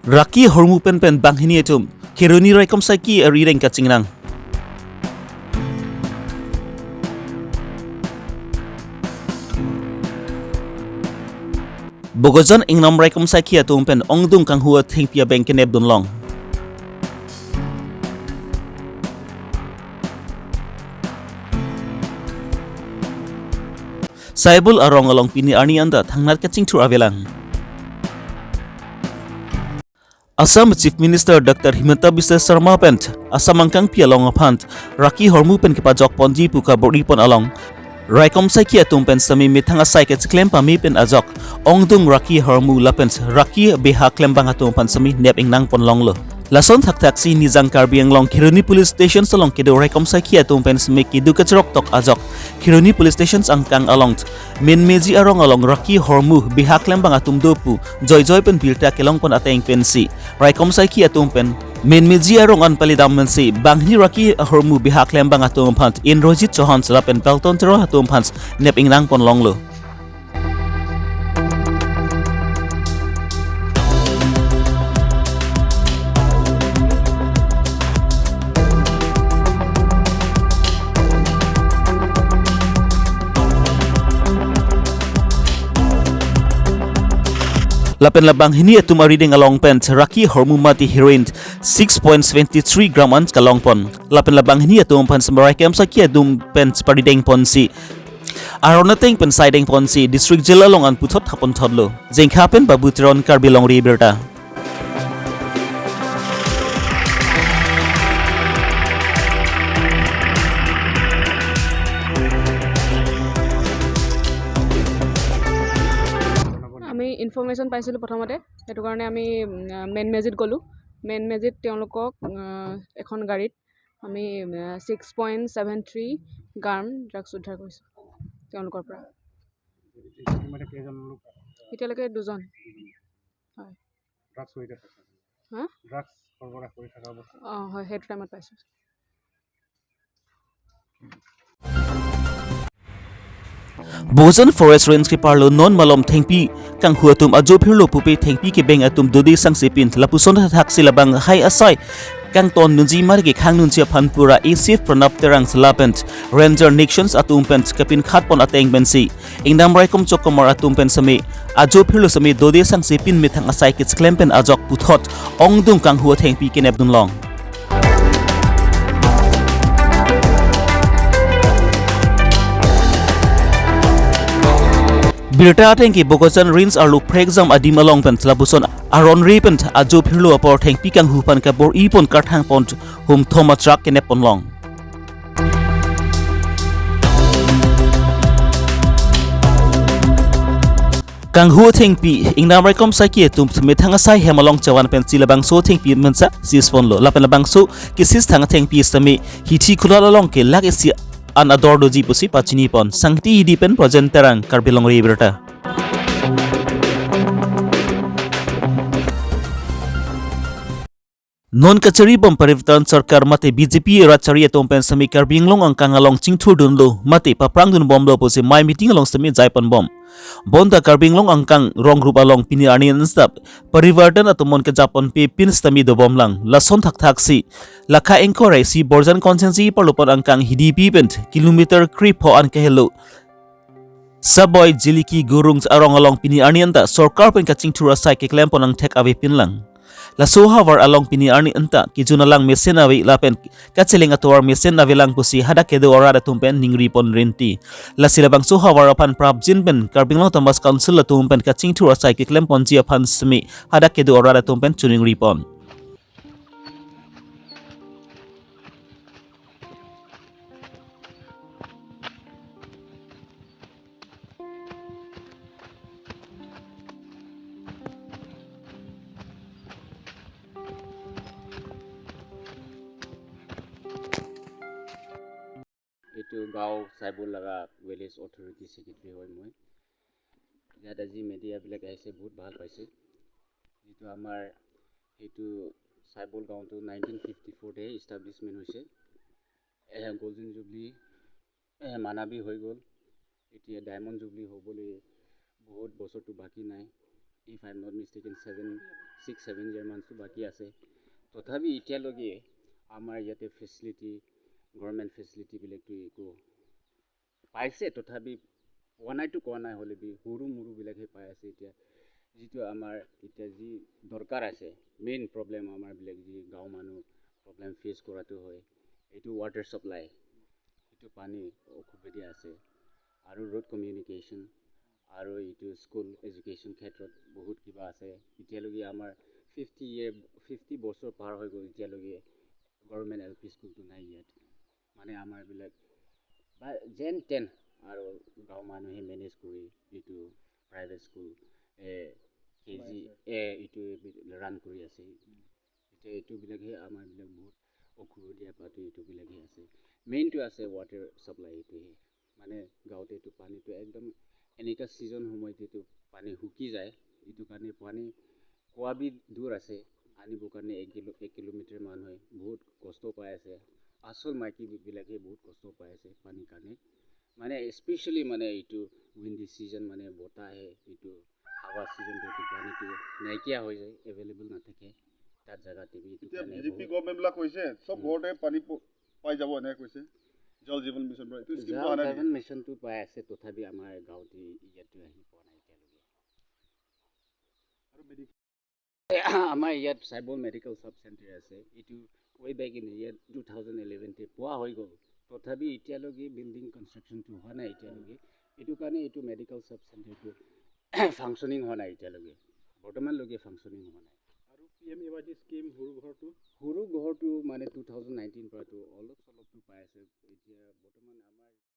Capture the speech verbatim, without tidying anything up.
Raki ahormu pen pen banghini atum Kheroni Raikom Saiki arideng kachingnang. Bokajan Ingnam Raikom Saiki atum pen ongdung kanghu athengpi abeng kenep dunlong. Saibol arong along pini arni anta thangnat kachingthur avelang. Assam Chief Minister Doctor Himanta Biswa Sarma pen Assam angkangpi along aphan raki ahormu pen kepajok ponji pu kabor-i pon along Raikom Saiki atum pen semi methang asai kechiklem pame pen ajok ongdung raki ahormu lapen raki beha klembang atum aphan semi nep ingnang ponlonglo. Lason thakthak si Nijang Karbi Anglong Kheroni Police Station along kedo Raikom Saiki atum pen semi kedo kachrok tok ajok Kheroni Police Station angkang along Menmeji arong along raki ahormu beha klembang atum do pu joijoi pen birta kelong pon ateng pensi Raikom Saiki atum pen Menmeji arong an palidam pensi banghini raki ahormu beha klembang atum aphan Indrajit Chauhan lapen Dalton Teron atum aphan nep ingnang ponlonglo. Lapen la banghini atum arideng along pen raki ahormu mate heroin six point seventy three gram an kelong pon. Lapen la banghini atum aphan semi Raikom Saiki atum pen parideng ponsi aron ateng pen saideng ponsi District Jail along an puthot thap ponthotlo. Jengkha pen Babu Teron, Karbi Longri Abirta. আমি ইনফৰমেশ্যন পাইছিলোঁ প্ৰথমতে, সেইটো কাৰণে আমি, উম, মেনমেজিত গ'লোঁ। মেনমেজিত তেওঁলোকক, আহ, এখন গাড়ীত আমি, আহ, ছিক্স পইণ্ট ছেভেন থ্ৰী গ্ৰাম ড্ৰাগছ উদ্ধাৰ কৰিছোঁ তেওঁলোকৰ পৰা। ইতিমধ্যে কেইজন লোক আছে? এতিয়ালৈকে দুজন। হয়। ড্ৰাগছ কৰি থকা? হা? ড্ৰাগছ সৰবৰাহ কৰি থকা অৱস্থা? অ, হয়, সেইটো টাইমত পাইছোঁ। Bokajan Forest Range keparlo non malom thengpi kanghu atum ajo phirlo pupe thengpi kebeng atum dode sangse pin lapuson thaksi labang hai asai kangton nunji mar kekhang nunji aphan pura A C F Pranab Terang lapen Ranger Nixon atum pen kapinkhat pon ateng pensi Ingnam Raikom Chokkomar atum pen semi ajo phirlo semi dode sangse pin methang asai kechiklem pen ajok puthot ongdung kanghu athengpi kenep dunlong. Birta ateng ke Bokajan Range arlo Prekjam adim along pen lapuson aron re pen ajo phirlo apor thengpi kanghu aphan kabor-i pon karthang pon hum thom atrak kenep ponlong. Kanghu athengpi Ingnam Raikom Saiki atum methang asai hem along chevan pensi labangso athengpi mensa seize ponlo. Lapen labangso keseize thang athengpi semi hithi khulal along ke lakh isi an ador doji pusi pachini pon. Sangti Hidi pen Projen Terang, Karbi Longri Abirta. Non kachari bom Parivartan Sarkar mate B J P rat chari atum pen semi Karbi Anglong angkang along chingthur dunlo mate paprang dunbomlo pusi mei meeting along semi jai ponbom. Bonta Karbi Anglong angkang rong rup along pini arni an stap Parivartan atum mon kejapon pe pin semi dobomlang. Lason thakthak si lakha ingkoi ra isi Borjan constituency parlopon angkang Hidipi pen kilometer krepho an kehelo Saboi Jiliki Gurung arong along pini arni anta sorkar pen kachingthur asai keklem pon angthek ave pinlang. Laso havar along pini arni anta kejun alang mesen ave lapen kacheleng atovar mesen avelang pusi hadak kedo arat atum pen ningri pon rinti. Lasi labangso havar aphan prapjin pen Karbi Anglong Autonomous Council atum pen kachingthur asai keklem ponji aphan semi hadak kedo arat atum pen choningri pon. এইটো গাঁও চাইবুল লাগা village authority secretary হয় মই। ইয়াত আজি মিডিয়াবিলাক আহিছে, বহুত ভাল পাইছোঁ। যিটো আমাৰ সেইটো চাইবুল গাঁওটো নাইনটিন ফিফটি ফ'ৰতে ইষ্টাব্লিছমেণ্ট হৈছে। এ, গল্ডেন জুবলি, এ, মানাবী হৈ গ'ল। এতিয়া ডায়মণ্ড জুবলি হ'বলৈ বহুত বছৰটো বাকী নাই। if I am not mistaken, seven, six, seven year মান তো বাকী আছে। তথাপি এতিয়ালৈকে আমাৰ ইয়াতে ফেচিলিটি, গভৰ্ণমেণ্ট ফেচিলিটিবিলাকতো একো পাইছে, তথাপি পোৱা নাইতো কোৱা নাই, হ'লে বি সৰু মৰুবিলাকহে পাই আছে এতিয়া। যিটো আমাৰ এতিয়া যি দৰকাৰ আছে, মেইন প্ৰব্লেম আমাৰবিলাক যি গাঁও মানুহ প্ৰব্লেম ফেচ কৰাটো হয়, এইটো ৱাটাৰ ছাপ্লাই, এইটো পানী অসুবিধা আছে, আৰু ৰোড কমিউনিকেশ্যন, আৰু এইটো স্কুল এডুকেশ্যন ক্ষেত্ৰত বহুত কিবা আছে। এতিয়ালৈকে আমাৰ ফিফটি ইয়েৰ, ফিফটি বছৰ পাৰ হৈ গ'ল, এতিয়ালৈকে গভৰ্ণমেণ্ট এল পি স্কুলটো নাই ইয়াত। মানে আমাৰবিলাক বা যেন তেন আৰু গাঁও মানুহে মেনেজ কৰি এইটো প্ৰাইভেট স্কুল কে জি এ এইটো ৰান কৰি আছে। এতিয়া এইটোবিলাকহে আমাৰবিলাক বহুত অসুবিধা পাতো এইটোবিলাকহে আছে। মেইনটো আছে ৱাটাৰ ছাপ্লাই এইটোহে। মানে গাঁৱতে এইটো পানীটো একদম এনেকুৱা ছিজন সময়ত এইটো পানী শুকি যায়। এইটো কাৰণে পানী কুঁৱা বি দূৰ আছে, আনিবৰ কাৰণে এক কিলো, এক কিলোমিটাৰ মান হয়, বহুত কষ্ট পাই আছে। আচল মাইকীবিলাকে বহুত কষ্ট পাই আছে পানীৰ কাৰণে। মানে স্পেচিয়েলি মানে এইটো উইণ্ডি ছিজন, মানে বতাহ আহে, এইটো হাৱা ছিজনটো এইটো পানীটো নাইকিয়া হৈ যায়, এভেইলেবল নাথাকে। তাত জেগাতে বি এইটো এতিয়া কাৰণে বি জে পি বহুত গভৰ্ণমেণ্ট বিলাক কৈছে চব উম। ঘৰতে পানী প- পাই যাব এনেকে কৈছে। জল জীৱন মিছন পৰা এইটো স্কিমটো জল অহা নাই নেকি? জীৱন মিছনটো পাই আছে, তথাপি আমাৰ গাঁৱতে ইয়াতো আহি পোৱা নাই এতিয়ালৈকে। আৰু মেডিকেল আমাৰ ইয়াত চাইবল মেডিকেল ছাব চেণ্টাৰ আছে, এইটো way back in year two thousand ইলেভেনতে পোৱা হৈ গ'ল, তথাপি এতিয়ালৈকে বিল্ডিং কনষ্ট্ৰাকশ্যনটো হোৱা নাই এতিয়ালৈকে। এইটো কাৰণে এইটো মেডিকেল ছাব চেণ্টাৰটো ফাংচনিং হোৱা নাই এতিয়ালৈকে, বৰ্তমানলৈকে ফাংচনিং হোৱা নাই। আৰু P M A Y G scheme সৰু ঘৰটো? সৰু ঘৰটো মানে টু থাউজেণ্ড নাইনটিন পৰাতো অলপ চলপটো পাই আছে। এতিয়া বৰ্তমান আমাৰ